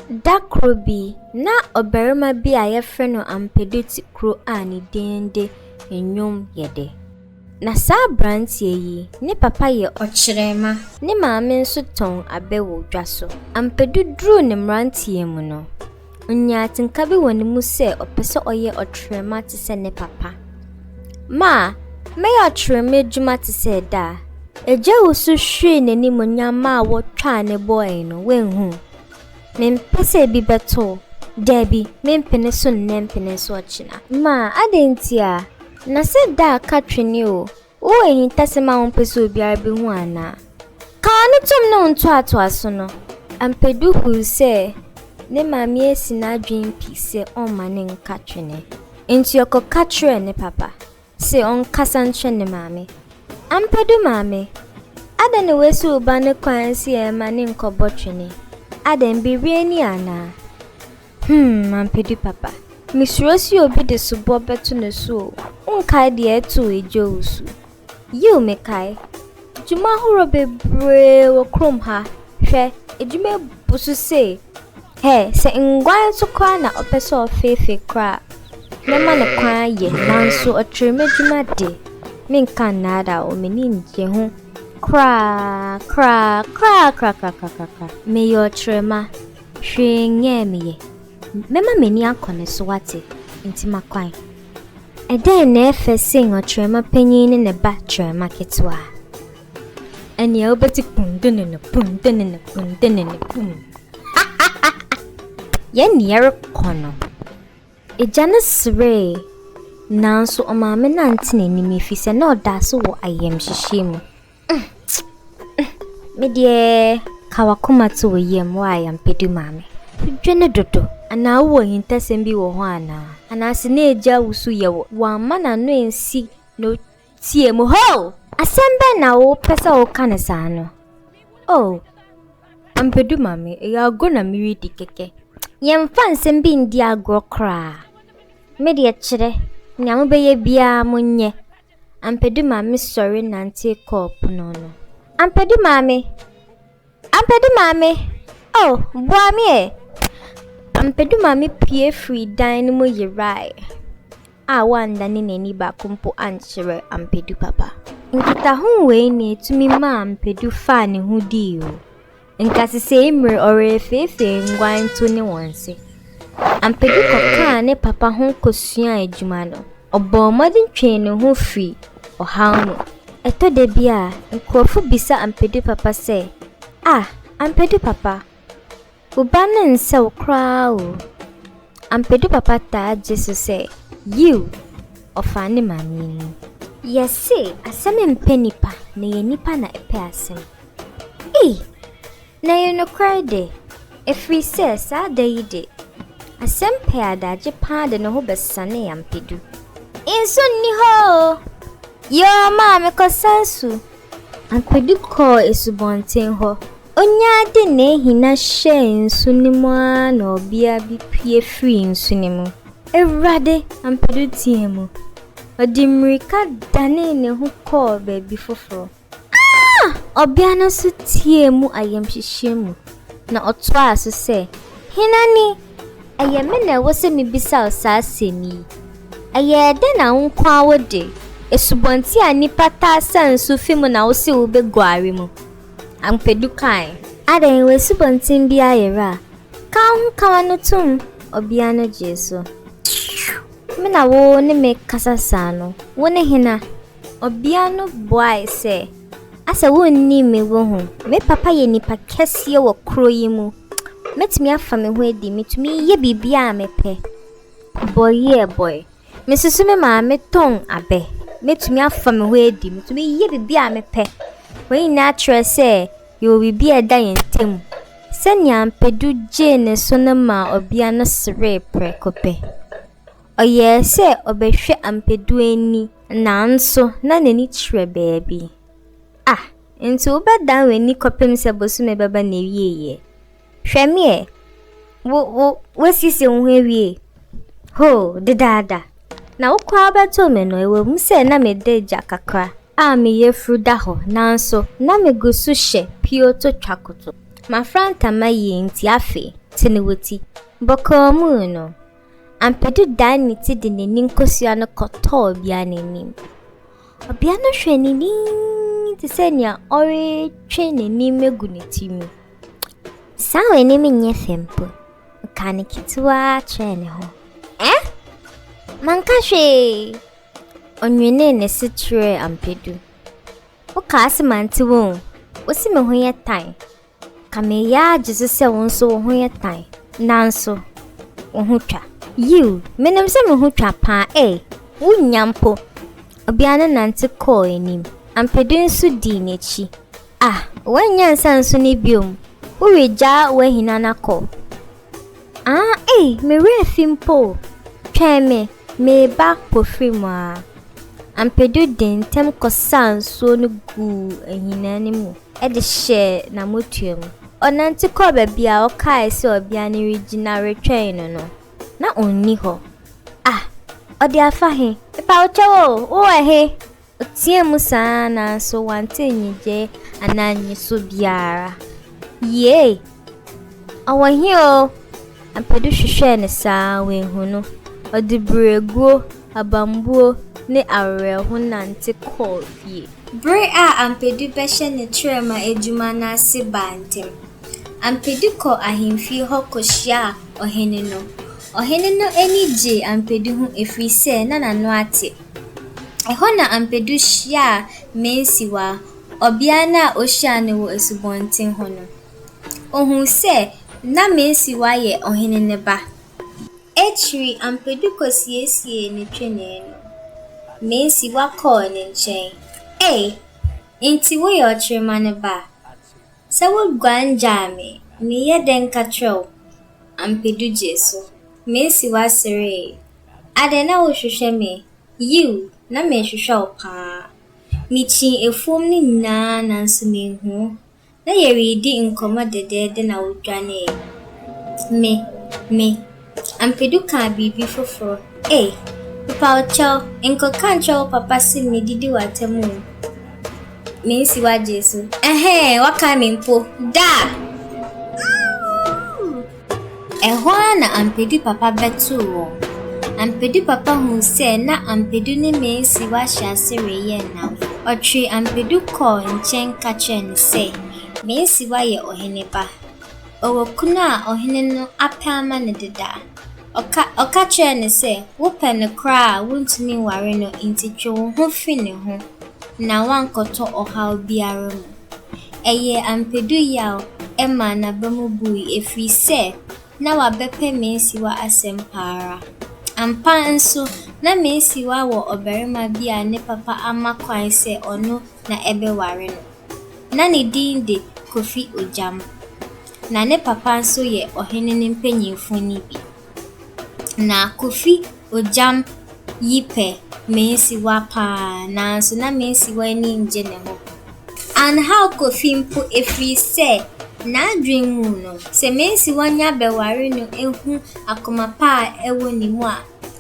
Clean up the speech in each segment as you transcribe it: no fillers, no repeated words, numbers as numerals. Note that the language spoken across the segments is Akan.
Da koro bi, na ɔbarima bi a wɔfrɛ no Ampadu te kuro a ne din de Nnwom Yɛdɛ. Na saa aberanteɛ yi, ne papa yɛ ɔkyerɛma, ne maame nso tɔn abɛ wɔ dwa so. Ampadu duruu ne mmeranteɛ mu no, ɔnyaa atenka bi wɔ ne mu sɛ ɔpɛ sɛ ɔyɛ ɔkyerɛma te sɛ ne papa. Ma, mɛyɛ ɔkyerɛma adwuma te sɛ da a Agya Wusu hweree n'animuonyam maa wɔtwaa ne bɔe no, woanhu? Mempɛ sɛ ebi bɛto wo. Dabi, mempene so nnɛ mpene so ɔkyena. Ma, adɛn ntia? Na sɛ da a ka twene o, wowɔ ahintasɛm a wompɛ sɛ obiara behu anaa? Ka w'ano tom ne wo ntoatoaso no. Ampadu hui sɛ ne maame asi n'adwene pi sɛ ɔmma no nka twene. Enti ɔkɔka kyerɛɛ ne papa. Se ɔnkasa nkyerɛ ne maame. Ampadu maame, adɛn na woasi wo ba no kwan se ɛmma ne nkɔbɔ twene? Adɛn, biribi ani anaa? Hmm, Ampadu papa, mesuro se obi de soboɔ bɛto ne so o. Wonkae deɛ ɛtoo Agya Owusu? Yiw, mekae. Dwuma ahorow bebree wɔ kurom ha. Hwɛ, adwuma abu so sei. Hɛ, sɛ nguan nso koraa na ɔpɛ sɛ ɔfeefee koraa a, mɛma no kwan ayɛ, nanso ɔkyerɛ m'adwuma de, menka nnaadaa wo, m'ani nnye ho koraa koraa koraa korakorakorakora. Meyɛ ɔkyerɛma, hwee nyɛɛ me yɛ. Mɛma m'ani akɔ ne so woate, enti ma kwan. Ɛdɛn na ɛfɛ sen ɔkyerɛma panyin ne ne ba kyerɛma ketewa? Ɛnea wobɛte pum denene pum denene pum denene pum. Yɛn nea ɛrekɔ no. Agya no seree, nanso ɔmaame no ante n'anim efisɛ na ɔda so wɔ ayamhyehye mu. Me deɛ, ka w'akoma to wo yam, woayɛ maame. Wodwene dodo, anaa wowɔ ahintasɛm bi wɔ hɔ anaa? Anaasɛ na agya wo so yɛ wo? Wamma n'ano ansi na otie mu. Ho! Asɛm bɛn na wopɛ sɛ woka no saa no? Oh, Ampadu maame, ɛyɛ agorɔ na meredi kɛkɛ. Yɛmfa nsɛm bi ndi agorɔ koraa. Me deɛ kyerɛ, nea mobɛyɛ biara monyɛ. Ampadu maame sɔre nante kɔɔ pono no. Ampadu maame! Ampadu maame! Oh, boa me ɛ! Ampadu maame pue firii dan no mu yerae a wannane n'ani baako mpo ankyerɛ Ampadu papa. Nkitaho wei na etumi maa Ampadu faa ne ho dii o. Nka sesei mmere ɔrefeefee nguan to ne wɔn se. Ampadu kɔkaa ne papa ho kosuaa adwuma no. Ɔbɔɔ mmɔden twee ne ho firii ɔhaw mu. Ɛtɔ da bi a, nkurɔfo bisa Ampadu papa sɛ, Ah, Ampadu papa, wo ba no nsɛ wo koraa o. Ampadu papa taa gye so sɛ, Yiw, ɔfaa ne maame ani. Yɛse asɛm mpɛ nnipa na ɛyɛ nnipa na ɛpɛ asɛm. Ei! Na ɛyɛ nokorɛ de, ɛfiri sɛ saa da yi de, asɛm pɛɛ adagye paa de ne ho bɛsanee Ampadu. Nsu nni hɔ oo! Yoo maame kɔsa nsu. Ampadu kɔɔ asubɔnten hɔ. Ɔnyaa de n'ahina hyɛɛ nsu no mu ara na ɔbea bi pue firii nsu no mu. Awurade! Ampadu teɛɛ mu. Ɔde mmirika danee ne ho kɔɔ baabi foforɔ. Ah! Ɔbea no nso teɛɛ mu ayamhyehye mu, na ɔtoaa so sɛ, Hena ni? Ɛyɛ me na ɛwɔ sɛ mibisa wo saa asɛm yi. Ɛyɛɛ dɛn na wo nko ara wode, asubɔnten a nnipa taa sa nsu fi mu na wose wubeguare mu? Ampadu kae. Adɛn, w'asubɔnten bi ayera a? Ka wo ho ka w'ano tom! Ɔbea no gyee so. Me na wo ne me kasa saa no, wo ne hena? Ɔbea no buae sɛ, Asɛ wunnim me wohu? Me papa yɛ nipa kɛseɛ wɔ kuro yi mu. Mɛtumi afa me ho adi, metumi yɛ biribiara a mepɛ. Bɔyeɛ bɔe. Mesusu me maame tɔn abɛ. Mɛtumi afa me ho adi, metumi yɛ biribiara a mepɛ. Wei nyinaa kyerɛ sɛ yɛwɔ biribi a ɛda yɛn ntam. Sɛnea Ampadu gyee ne so no maa ɔbea no seree prɛko pɛ. Ɔyɛɛ sɛ ɔbɛhwɛ Ampadu ani nanso na n'ani kyerɛ baabi. Ah, nti wobɛdan w'ani kɔpem sɛ bosome bɛba n'awieeɛ? Hwɛ me ɛ! Wo, wo, woasiesie wo ho awie? Hoo, dedaada. Na wo koraa wobɛtoo me no, ɛwɔ mu sɛ na meda gya kakra a me yafuru da hɔ nanso na megu so hyɛ pioto twakoto. Mafra ntama yie nti afei. Tene wo ti. Bɔkɔɔ mu no, Ampadu dan ne ti de n'ani nkosua no kɔtɔɔ ɔbea no anim. Ɔbea no hwɛɛ no dinn te sɛ nea ɔretwe n'anim agu ne ti mu. Saa w'anim nyɛ fɛ mpo, ɔkaa no ketewaa kyerɛɛ ne ho. Ɛ? Manka hwee! Ɔnwenee ne se kyerɛɛ Ampadu. Wokaa se mante wo o, wose me ho yɛ tan. Ka mereyɛ agye so sɛ wo nso wo ho yɛ tan, nanso wo ho twa. Yiw, minim sɛ me ho twa paa ei, wunnya mpo. Ɔbea no nante kɔɔ anim, Ampadu nso dii n'akyi. Ah, woannya nsa nso no bio, woregyaa w'ahina no akɔ. Ah ei, me werɛ afi mpo o. Twɛn me, mereba mpofirim ara. Ampadu de ntɛm kɔsaa nsuo no guu ahina no mu de hyɛɛ n'amotua mu. Ɔnante kɔɔ baabi a ɔkae sɛ ɔbea no regyina retwɛn no no, na onni hɔ. Ah, ɔde afa he? Mepa wo kyɛw o, wowɔ he? Ɔteɛɛ mu saa ara nanso wante nnyigyei anaa nnyeso biara. Yiei! Ɔwɔ he oo? Ampadu hwehwɛɛ no saa ara wanhu no. Ɔde berɛguo, abambuo ne awerɛho nante kɔɔ fie. Bere a Ampadu bɛhyɛ ne kyerɛma adwuma no ase baa ntɛm. Ampadu kɔɔ ahemfie hɔ kɔhyiaa ɔhene no. Ɔhene no ani gyee Ampadu ho ɛfiri sɛ na n'ano ate. Ɛhɔ na Ampadu hyiaa Mansiwa, ɔbea no a ohyiaa no wɔ asubɔnten ho no. Ohuu sɛ na Mansiwa yɛ ɔhene no ba. Akyiri Ampadu kosiesiee ne twene no, Mansiwa kɔɔ ne nkyɛn. Ei, enti woyɛ ɔkyerema no ba? Sɛ woguan gyaa me, meyɛ dɛn ka kyerɛ wo? Ampadu gyee so. Mansiwa seree. Adɛn na wohwehwɛ me? Yiw, na merehwehwɛ wo paa. Mikyin afuom no nyinaa nanso manhu wo. Na yɛredi nkɔmmɔ dɛdɛɛdɛ na wodwanee. Me, me. Ampadu kaa biribi foforo. Ei, mepa wo kyɛw, nkɔka nkyerɛ wo papa se medidi w'atam o. Mansiwa gyee so. Ɛhɛɛ, woakae me mpo. Da! Ɛhɔ ara na Ampadu papa bɛtoo wɔn. Ampadu papa huu sɛ na Ampadu ne Mansiwa ahyɛ ase reyɛ nnamfo. Ɔtwee Ampadu kɔɔ nkyɛn ka kyerɛɛ no sɛ, Mansiwa yɛ ɔhene ba. Ɔwɔ kunu a ɔhene no apɛ ama no dedaa. Ɔka ɔka kyerɛɛ no sɛ, Wopɛ no koraa a wuntumi nware no enti twe wo ho fi ne ho na woankɔtɔ ɔhaw biara mu. Ɛyɛɛ Ampadu yaw maa n'aba mu bui ɛfiri sɛ na wabɛpɛ Mansiwa asɛm pa ara. Ampa nso, na Mansiwa wɔ ɔbarima bi a ne papa ama kwan sɛ ɔno na ɛbɛware no. Ná ne din de Kofi Ogyam. Na ne papa nso yɛ ɔhene no mpanimfoɔ no bi. Na Kofi Ogyam yi pɛ Mansiwa pa ara nanso na Mansiwa ani nnye ne ho. Anhaw Kofi mpo ɛfiri sɛ n'adwene mu no, sɛ Mansiwa nya bɛware no hu akoma pa a ɛwɔ ne mu a,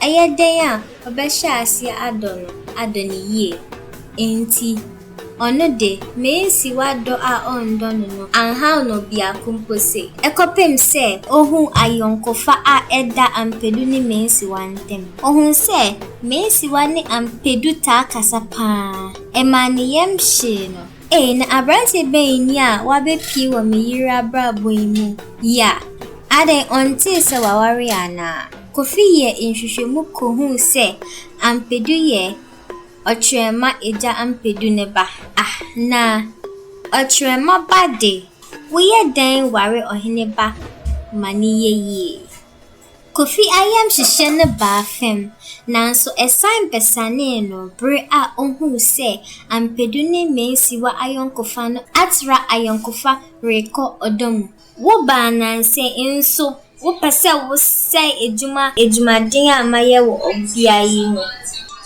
ɛyɛ dɛn a ɔbɛhyɛ aseɛ adɔ no, adɔ no yie. Enti, ɔno de, Mansiwa dɔ a ɔndɔ no no anhaw no biako mpo se, ɛkɔpem sɛ ohuu ayɔnkofa a ɛda Ampadu ne Mansiwa ntam. Ohuu sɛ Mansiwa ne Ampadu taa kasa pa ara. Ɛmaa ne yam hyee no. Ei, na aberanteɛ bɛn ni a wabɛpue wɔ me yere abrabɔ yi mu yi a? Adɛn, ɔntee sɛ waware anaa? Kofi yɛɛ nhwehwɛmu kɔhuu sɛ Ampadu yɛ Ɔkyerɛma agya Ampadu no ba. Ah, na Ɔkyerɛma ba de, woyɛ dɛn ware ɔhene ba ma no yɛ yie? Kofi ayamhyehye no baa fam, nanso ɛsan bɛsanee no bere a ohuu sɛ Ampadu ne Mansiwa ayɔnkofa no atra ayɔnkofa rekɔ ɔdɔ mu. Wobaa nnansa yi nso wopɛ sɛ wosɛe adwuma adwumaden a mayɛ wɔ ɔbea yi ho.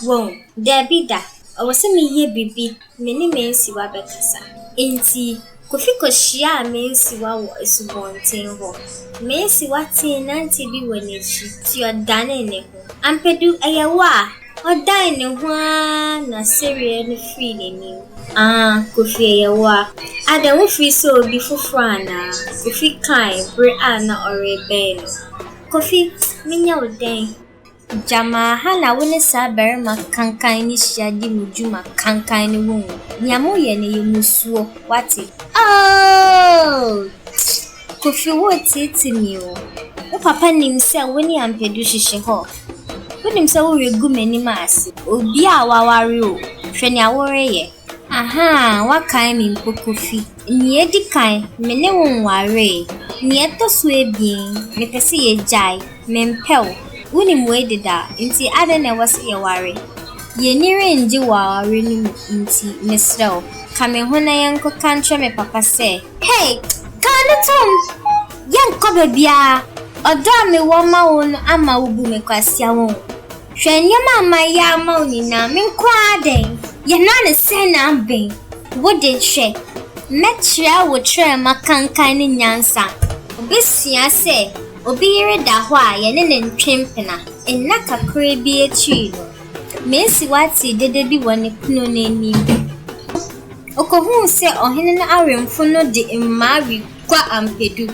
Wahu? Dabi da, ɛwɔ sɛ meyɛ biribi, me ne Mansiwa bɛkasa. Enti Kofi kɔhyiaa Mansiwa wɔ asubɔnten hɔ. Mansiwa tee nante bi wɔ n'akyi, nti ɔdanee ne ho. Ampadu, ɛyɛ wo a? Ɔdan ne ho ara na sereɛ no firii n'anim. Aa, Kofi ɛyɛ wo a. Adɛn wofiri sɛ obi foforɔ anaa? Kofi kae bere a na ɔrebɛn no. Kofi, menyɛ wo dɛn? Gyama ha na wo ne saa barima kankan no hyia di mo dwuma kankan no wɔ mu. Nea moyɛ no yɛ mmusuo, woate? Oh! Kofi woreteetee me o. Wo papa nim sɛ wo ne Ampadu hyehyɛ hɔ. Wonim sɛ woregu m'anim ase. Obi a waware o, hwɛ nea woreyɛ. Ahaa, woakae me mpo Kofi. Nea edi kan, me ne wo nwaree. Nea ɛtɔ so abien, mepɛ sɛ yegyae. Mempɛ wo. Wunim wei dedaw, enti adɛn na ɛwɔ sɛ yɛware? Yɛn ani rennye wɔ aware no mu nti, mesrɛ wo, ka me ho na yɛnkɔka nkyerɛ me papa sɛ. Hey! Ka no tom! Yɛnkɔ baabiara! Ɔdɔ a mewɔ ma wo no ama wubu me kwasea, woahu? Hwɛ nneɛma a mayɛ ama wo nyinaa, me nko ara dɛn? Yɛnnɔ no sɛn na abɛn? Wo de, hwɛ, mɛkyerɛ wo kyerɛma kankan ne nyansa. Wubesua sɛ obi yere da hɔ a yɛne no ntwe mpena. Nna kakraa bi akyiri no, Mansiwa tee dede bi wɔ ne pono no anim. Okohuu sɛ ɔhene no awɛmfo no de mmaa regua ampadu.